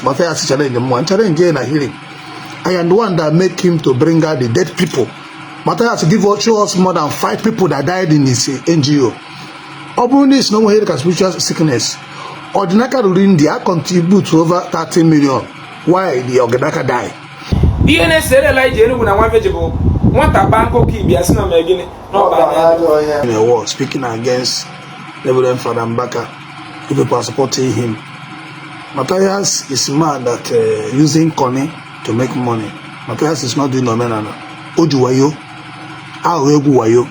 Matthias challenge m, challenge na healing. I am the one that make him to bring out the dead people. Matthias give us, show us more than five people that died in his NGO. Ọ bụrụ na isi na onwe ka spiritual sickness, Odinaka ruru India contribute over 30 million. Why the Odinaka die? Ihe na-esere Elijah Enugu na nwa Virgin bụ nwata kpaa nkụkọ ibia si na mee gịnị n'ọba anya. In a war speaking against Reverend Father Mbaka, you people are supporting him. Matthias is man that using conny to make money. Matthias is not doing omenala. O ji wayo, aghụghọ egwu wayo.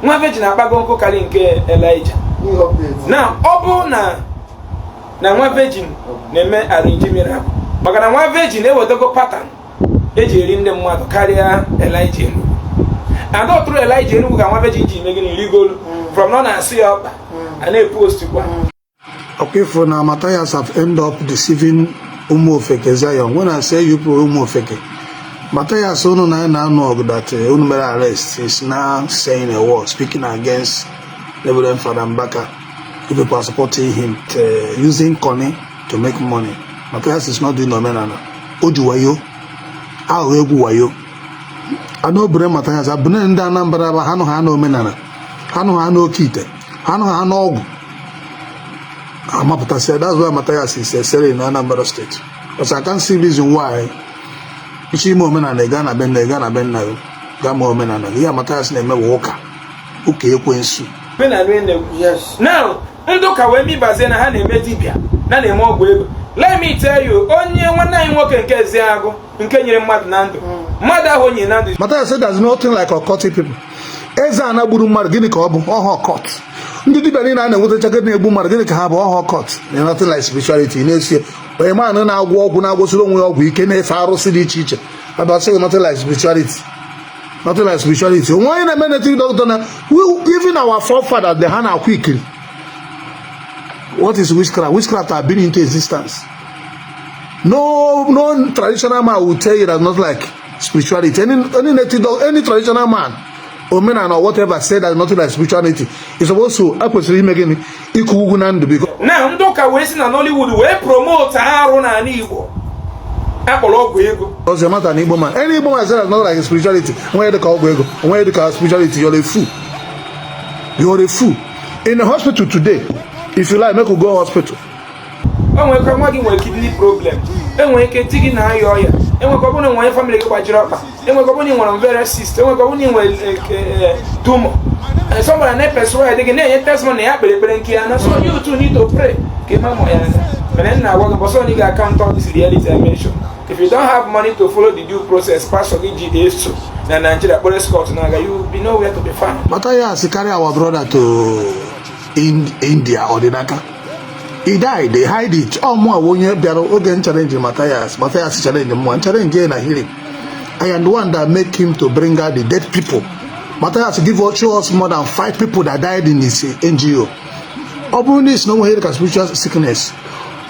Nwa Virgin akpago nkụ karị nke Elijah. Na ọ bụ na nwa Virgin na-eme arrange miracle, maka na nwa Virgin ewetago pattern eji eri ndị mmadụ karịa Elijah Enugu. And ọ tụrụ Elijah Enugu ka nwa Virgin ji eme gịnị, rigolu from nọ na-asị ya ọkpa a na-epost kwa. Okay, for now, Matthias have end up deceiving Umu Ofeke Zion. When I say you people Umu Ofeke, Matthias unu na na-anụ ọgụ that unu mere arrest is now saying a word, speaking against Reverend Father Mbaka. You people are supporting him, using conny to make money. Matthias is not doing omenala. O ji wayo, aghụghọ egwu wayo. Ana obere Matthias, abụne ndị Anambra bụ ha nụ ha na omenala, ha nụ ha n'oke ite, ha nụ ha n'ọgwụ. Amapụtasịa. That's why Matthias is selling in Anambra State. Because I can't see reason why iche ime omenala, ị gaa na be nna, ị gaa na be nna gị gaa mee omenala gị. Ihe Matthias na-eme bụ ụka, ụka ekwensu. Now ndị ụka wee mibazie na ha na-eme dibịa na na-eme ọgwụ ego. Let me tell you, onye nwanne anyị nwoke nke Eziagụ nke nyere mmadụ na ndụ, mmadụ ahụ o nyere na ndụ. Matthias said there's nothing like occultic people. Eze ana gburu mmadụ, gịnị ka ọ bụ? Ọha occult. Ndị dibịa niile a na-enwetacha na-egbu mmadụ, gịnị ka ha bụ? Ọha occult. Nothing like spirituality. Na-esi onye man na-agwọ ọgwụ, na-agwọsiri onwe ya ọgwụ ike, na-efe arụsị dị iche iche, abasịghị nothing like spirituality, nothing like spirituality. Onwe onye na-eme native doctor na even our forefathers, they ha na-akwa ikiri. What is witchcraft? Witchcraft have been into existence. No traditional man will tell you that not like spirituality. Any native doctor, any traditional man, omenala or whatever, say that nothing like spirituality is supposed to ekwesịrị ime gịnị? Ịkụ ugwu na ndụ because Na ndị ụka wee si na Nollywood wee promote arụ n'ala Igbo akpọrọ ọgwụ ego. Because matter na Igbo man, any Igbo man say that not like spirituality, onwe dị ka ọgwụ ego, onwe dị ka spirituality, you're a fool, you're a fool. In the hospital today, if you like, make we go hospital. O nwere ike nwa gị nwere kidney problem, enwere ike di gị na-aya ọya, enwere ike ọ bụrụ na nwere family gị gbajiri ọkpa, enwere ike ọ bụrụ na ị nwere ovarian cyst, enwere ike ọ bụrụ na ị nwere tumor. Somebody na-epersuade gị, na-enye testimony na ya kpere ekpere nke ya na, so you too need to pray ka ị ma ma ya anya mere nna agwa gị bọsọ na ị ga-account all this reality I mention. If you don't have money to follow the due process, pastor gị ji eso na Nigeria kpọrọ escort na-aga, you will be nowhere to be found. Matthias carry our brother to in India, Odinaka. He died, they hide it. Ọ mụ onye bịara oge m challenge Matthias. Matthias challenge mụ, challenge na healing. I am the one that make him to bring out the dead people. Matthias give us, show us more than five people that died in his NGO. Ọ bụrụ na isi na onwe ka spiritual sickness,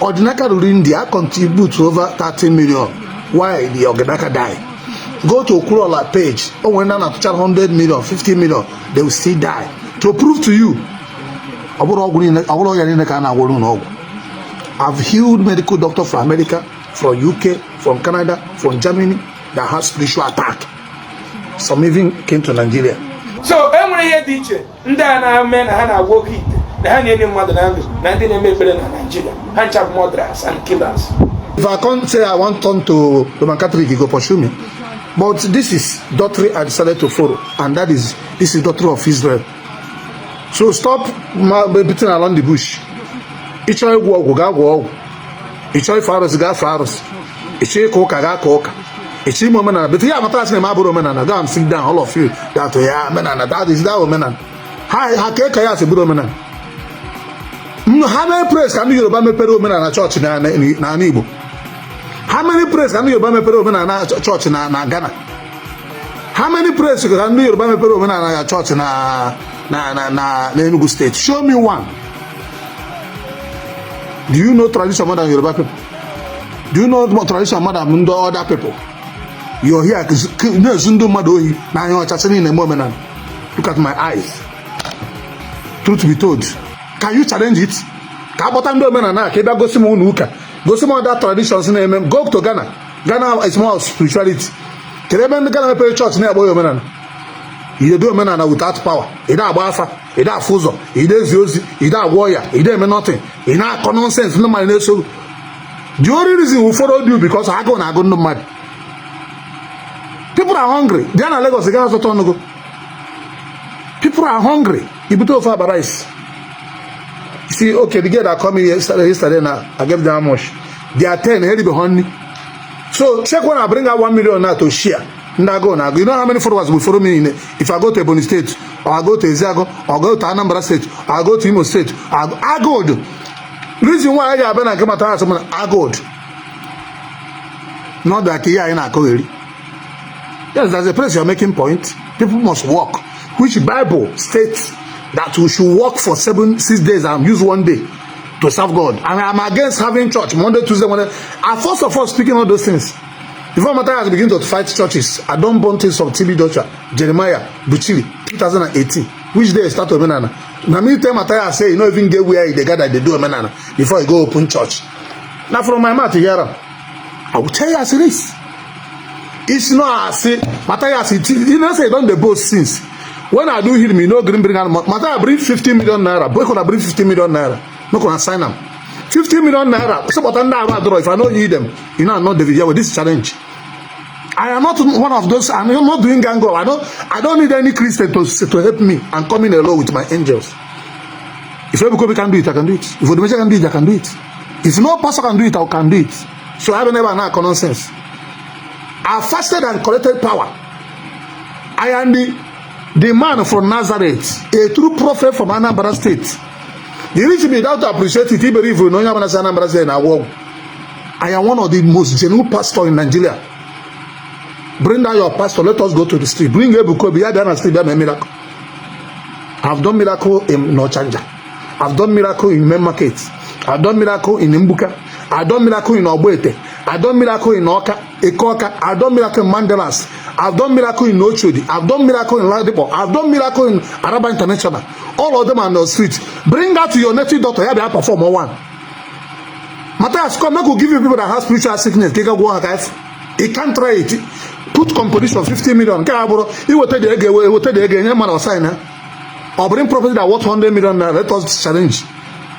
Odinaka ruru India contribute over 30 million. Why the Odinaka die? Go to Okurola page. O nwere na na-atụchara 100 million, 50 million, they will still die. To prove to you, ọ bụrụ ọgwụ niile, ọ bụrụ ọrịa niile ka a na-agwọrọ ụlọ ọgwụ. I've healed medical doctor from America, from UK, from Canada, from Germany that has spiritual attack. Some even came to Nigeria. So e nwere ihe dị iche ndị a na-eme na ha na-agwa oke ite na ha na-enye mmadụ na ndụ na ndị na-eme ekpere na Nigeria. Ha ncha bụ murderers and killers. If I can't say I want turn to Roman Catholic, he go pursue me. But this is doctrine I decided to follow, and that is this is doctrine of Israel. So stop beating around the bush. Ị chọrọ ịgwọ ọgwụ, gaa gwọ ọgwụ. Ị chọrọ ife arụsị, gaa fee arụsị. Ị chọrọ ịka ụka, gaa ka ụka. Ị chọrọ ime omenala, but ihe amata asị na abụrụ omenala. Go and sit down, all of you. That ya omenala, that is that omenala. Ha ka ka ya asị bụrụ omenala. How many place ka ndị Yoruba mepere omenala chọọchị n'ala Igbo? How many place ka ndị Yoruba mepere omenala chọọchị na Ghana? How many place ka ndị Yoruba mepere omenala chọọchị na Enugu State? Show me one. Do you know tradition more than Yoruba people? Do you know more tradition more than ndị other people? You're here na-ezu ndị mmadụ ohi n'anya ọcha, sị niile eme omenala. Look at my eyes. Truth be told, can you challenge it? Ka akpọta ndị omenala ka ị bịa gosi m ụlọ ụka. Gosi m other traditions na-eme. Go to Ghana. Ghana is more of spirituality. Kedu ebe ndị Ghana mepere chọọchị na-akpọ ya omenala? You do omenala without power. Ị na-agba afa, ị na-afụ ụzọ, ị na-ezi ozi, ị na-agwọ ọya, ị na-eme nothing, ị na-akọ nonsense. Ndị mmadụ na-eso. The only reason we follow you, because agụụ na-agụ ndị mmadụ. People are hungry. Bịa na Lagos, ị gaghị azụta ọnụgo. People are hungry. Ibute ofe akpa rice. You see, okay, the girl that come in yesterday now, I gave them how much? They are 10, eribeghị nri. So check, when I bring out 1 million now to share, ndị agụụ na agụ. You know how many followers will follow me in if I go to Ebonyi State or I go to Ezeagu or I go to Anambra State or I go to Imo State? Agụụ dị. Reason why I ga-abịa na nke Mathias m na agụụ dị. Not that ihe anyị na-akọgheri. Yes, there's a place you're making point. People must work, which Bible states that we should work for 7, 6 days and use one day to serve God. And I'm against having church Monday, Tuesday, Monday. I first of all speaking all those things. Before Matthias begin to fight churches, I don't burn things of TB Joshua, Jeremiah, Buchiri, 2018. Which day start Omenana? Now me tell Matthias say you no even get where they gather, they do Omenana before you go open church. Now from my mouth you hear am. I will tell you as it is. It's not as say Matthias, you know say don dey boast since. When I do heal me, no green bring am. Matthias bring 50 million naira. Boy could bring 50 million naira. No gonna sign am. 50 million naira. So but ndị arụ adọrọ if I no heal them, you know I'm not David Yahweh. This challenge. I am not one of those. I'm not doing gang up. I don't need any Christian to help me. I'm coming alone with my angels. If Ebuka can do it, I can do it. If Odumeje can do it, I can do it. If no pastor can do it, I can do it. So I don't never know nonsense. I fasted and collected power. I am the man from Nazareth, a true prophet from Anambra State. The reason me without to appreciate it, he believe in onye Anambra State na work. I am one of the most genuine pastor in Nigeria. Bring down your pastor, let us go to the street. Bring Ebuka Obi, ya bịa na street bịa mee miracle. I've done miracle in Nochanja. I've done miracle in Main Market. I've done miracle in Mbuka. I've done miracle in Ogbete. I've done miracle in Oka, Ekoka. I've done miracle in Mandalas. I've done miracle in Oshodi. I've done miracle in Ladipo. I've done miracle in Araba International. All of them are on the street. Bring that to your native doctor. Ya bịa perform one. Matthias, come, make we give you people that have spiritual sickness. Take a go guys. He can't try it. Put competition 50 million. Nke a bụrụ iweta dị ego, eweta dị ego enye mmadụ sign ha. Ọ bụrụ property that worth 100 million naira, let us challenge.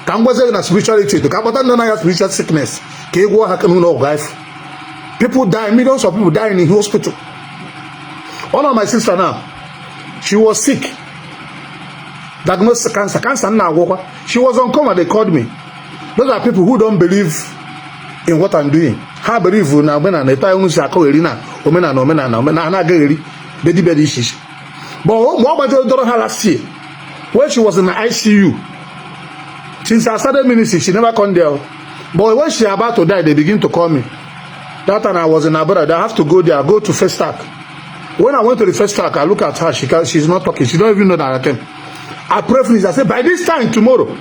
Ka m gwazie gị na spirituality ka akpata ndị na-aya spiritual sickness ka ị gwọọ ha n'ụlọ ọgwụ life. People die, millions of people die in the hospital. One of my sister now, she was sick. Diagnosed cancer. Cancer nna agwọkwa. She was on coma, they called me. Those are people who don't believe in what I'm doing. Ha believe na omenala etu anyị si akọgheri na omenala omenala omenala na-agagheri be dibịa dị iche iche. But mgbe ọ gbajoro dọrọ ha last year, when she was in the ICU, since I started ministry, she never come there. But when she about to die, they begin to call me. That time I was in abroad. I have to go there, go to Festac. When I went to the Festac, I look at her. She's not talking. She don't even know that I came. I pray for this. I said, by this time tomorrow,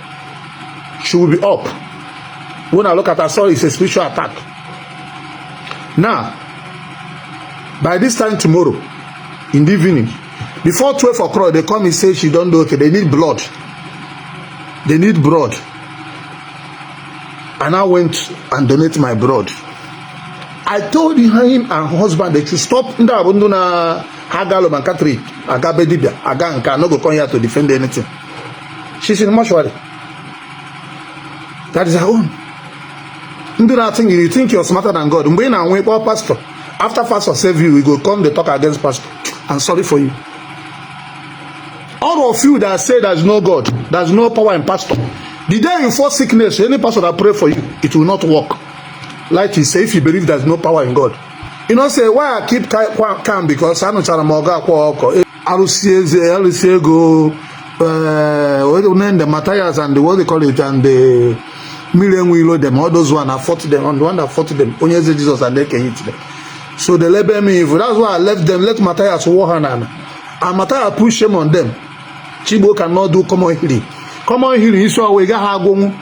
she will be up. When I look at her, I saw it's a spiritual attack. Now, by this time tomorrow, in the evening, before 12 o'clock, they come and say she don't do okay. They need blood. They need blood. And I went and donate my blood. I told him and husband they should stop. Ndị a bụ ndị na ha ga Roman Catholic, aga be dibia, aga nke a, no go come here to defend anything. She's in mortuary. That is her own. Ndị na-think you think you're smarter than God. Mgbe ị na-anwụ, ịkpọ pastor. After pastor save you, you go come dey talk against pastor. I'm sorry for you. All of you that say there's no God, there's no power in pastor. The day you fall sickness, any pastor that pray for you, it will not work. Like he say, if you believe there's no power in God. You know, say why I keep calm, because anụchara m ọgụ akwa ọkọ. Arụsị eze, arụsị ego, the Matthias and the what they call it, and the mmiri enwe ilo them, all those one I fought them, and the one that fought them, onye eze Jesus and they can hit them. So they label me evil. That's why I left them, let Matthias war hand and Matthias put shame on them. Chigbo cannot do common healing. Common healing isi ọwụ ị gaghị agwụnwu.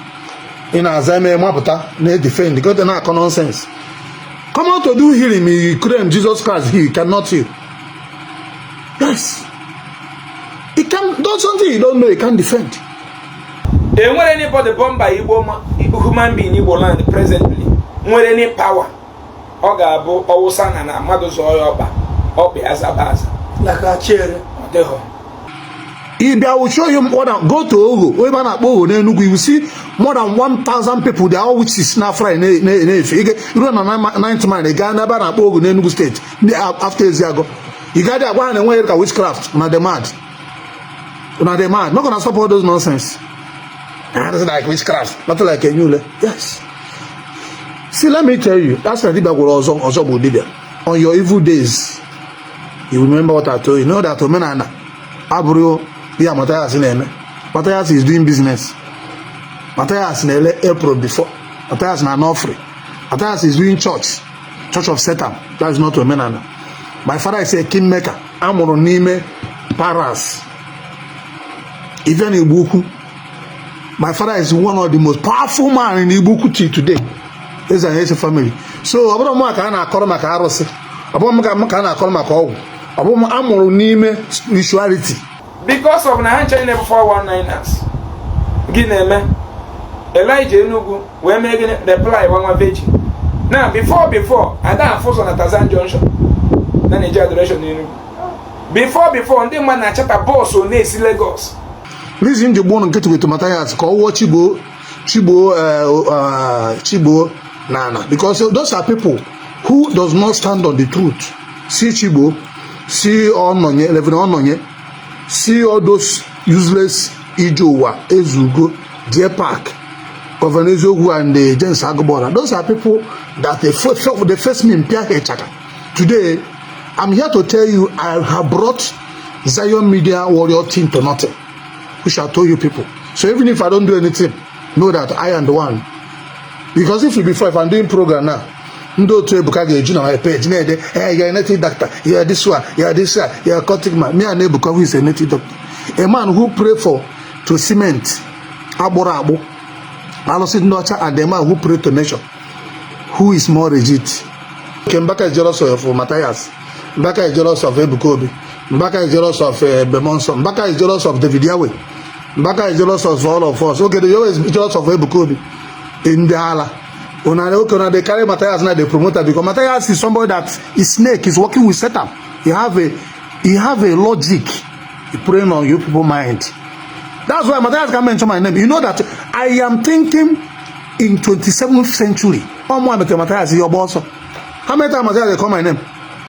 Ị na-aza eme mapụta na-edefend go na-akọ nonsense. Come on to do healing, you claim Jesus Christ heal, cannot heal. Yes. He can do something you don't know, you can't defend. Enwere anybody born by Igbo human being in Igbo land presently. Nwere ni power ọ ga-abụ ọwụsa na mmadụ zọọ ya ọkpa, ọkpa ya zaba aza. Like Achere. Ọ dịghọ. If I will show you more than, go to Ogo, ebe a na-akpọ Ogo n'Enugu, you will see more than 1,000 people. They are all witches na Friday na-efe. Ị ruo na Ninth Mile, ị gaa n'ebe a na-akpọ Ogo n'Enugu Steeti, ndị after Eziago. Ị gaa dị agwa ha na enweghị ka witchcraft na the mad. Na the mad. Not gonna stop all those nonsense. Ah, nothing like witchcraft. Nothing like Enyule. Yes. See, let me tell you, that's na dibia gwara ọzọ ọzọ bụ dibia. On your evil days, you remember what I told you. You know that omenala abụrụ ihe Matthias na-eme. Matthias is doing business. Matthias na-ele April before. Matthias na offering. Matthias is doing church. Church of Satan. That is not omenala. My father is a kingmaker. Amụrụ n'ime Paras. Even Igbo Ukwu. My father is one of the most powerful man in Igbo Ukwu till today. Eze and Eze family. So ọ bụrụ mụ ka a na-akọrọ maka arụsị. Ọ bụrụ m ka a na-akọrọ maka ọgwụ. Ọ bụrụ m amụrụ n'ime spirituality. Because of na ha nche na 419ers gị na-eme. Elijah Enugu wee mee gịnị? Reply nwa nwa virgin na before ada afụ ụzọ na Tarzan Junction na na-eje adoration n'Enugu. Before ndị mmadụ na-achata bus na-esi Lagos. Reason ji gbuo nkịtị with Matthias ka ọ wụọ Chigbo, Chigbo, Chigbo na ana, because those are people who does not stand on the truth. See Chigbo, see Ononye, Reverend Ononye, see all those useless Ijowa, Ezugo, Deer Park, Governor Eziokwu and James Agbora. Those are people that they face me in Pia Echaka. Today, I'm here to tell you I have brought Zion Media Warrior team to nothing, which I told you people. So even if I don't do anything, know that I am the one. Because if you before, if I'm doing program now, ndị otu Ebuka ga-eju na my page na-ede, "Hey, you're a native doctor, you're this one, you're this one, you're a cultic man." Me and Ebuka, who is a native doctor, a man who pray for to cement agbụrụ agbụ alụsị ndị ọcha, and the man who pray to nature, who is more legit? Okay, Mbaka is jealous of Matthias. Mbaka is jealous of Ebuka Obi. Mbaka is jealous of Bemonso. Mbaka is jealous of David Yahweh. Mbaka is jealous of all of us. Okay, the Yahweh is jealous of Ebuka Obi. In the ala. Una, okay, una dey carry Matthias now, the promoter, because Matthias is somebody that is snake, is working with Satan. He have a logic. He praying on you people mind. That's why Matthias can mention my name. You know that I am thinking in 27th century. Oh, Matthias, your boss. How many times Matthias they call my name?